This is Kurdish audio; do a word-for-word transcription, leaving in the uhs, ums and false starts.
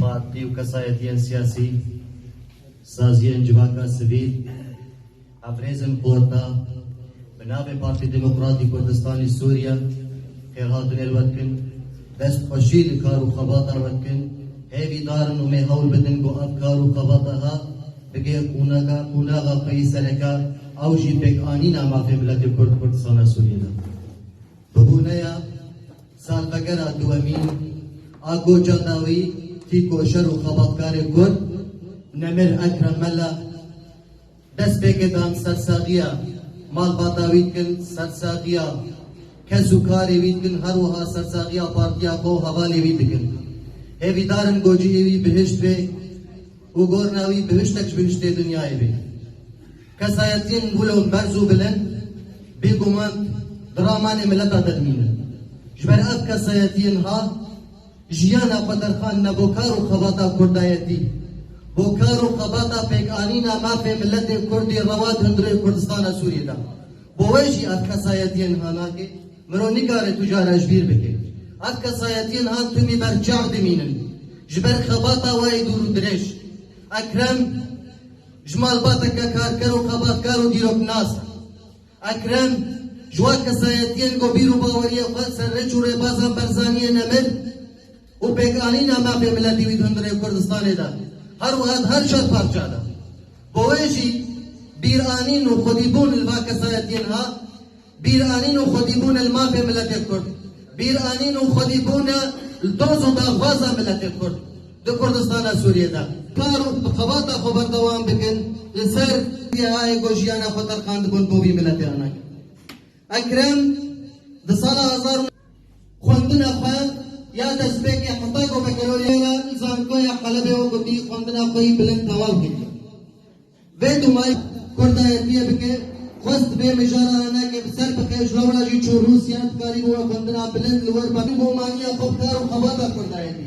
Partî û kesayetiyên siyasî, saziyên civaka sivîl, ev rêzin xorta, bi navê Partî Demokratî Kurdistanî Sûriye xêrhatinê li we dikin, dest xweşî li kar û xebata we dikin, hêvîdar in û mê hewl bidin ku ev kar û xebata ha bigê qûnaga, qûnaxa xwe yî sereke, ew jî pêkanîna mafê miletê Kurd Kurdistana Sûriyê de. Bibûneya salvegera duwemîn a goca dawî tî ku şer û xebatkarê Kurd Nemir Ekrem Mela destpêkê dan sersaxiya malbata wî dikin, sersaxiya kes û karê wî dikin, her wiha sersaxiya partiya xwe û hevalê wî dikin. Hêvîdar in gociyê wî bihişt be û gorna wî bihiştek ji bihiştê dinyayê be. Kesayetiyên wilo berz û bilind, bêguman di ramanê mileta de dimînin. Ji ber ev kesayetiyên ha jiyana xwe derxandine bo kar û xebata kurdayetî, bo kar û xebata pêkanîna mafê miletê Kurdî rewa di hundirê Kurdistana Sûriyê de. Bo wê jî ev kesayetiyên ha nake. Miro nikare tu cara ji bîr bike. Ev kesayetiyên han timî ber çav dimînin. Ji ber xebata wayê dûr û dirêj. Ekrem ji malbateke karker û xebatkar û dîroknas. Ekrem ji wa kesayetiyên ku bîr û baweriyê xwe ser rêç û rêbazan Barzaniyê Nemir û pêkanîna mafê miletî wî di hundirê Kurdistanê de. Her wiha di her çar parça de. Bo wê jî bîranîn û xwedîbûn li va kesayetiyên ha Bîranîn û xwedîbûn li mafê miletê Kurd. Bîranîn û xwedîbûn li doz û daxwaza miletê Kurd di Kurdistana Sûriyê de. Kar û xebata xwe berdewam bikin li ser vê hayê ku jiyana xwe terxandibûn bo vî miletê anayê. Ekrem di sala hezar xwendina xwe ya destpêkê heta ku bekeloriyê re li Zankoya Helebê û gotî xwendina xwe yî bilind tewal kiriye. Vê dumay kurdayetiyê bike, xwest vê mijara nake bi ser bixe, ji lewra jî çû Rûsya, dikarî bo xwendina bilind li wir be, bo maniya xwe bi kar û xebata kurdayetî.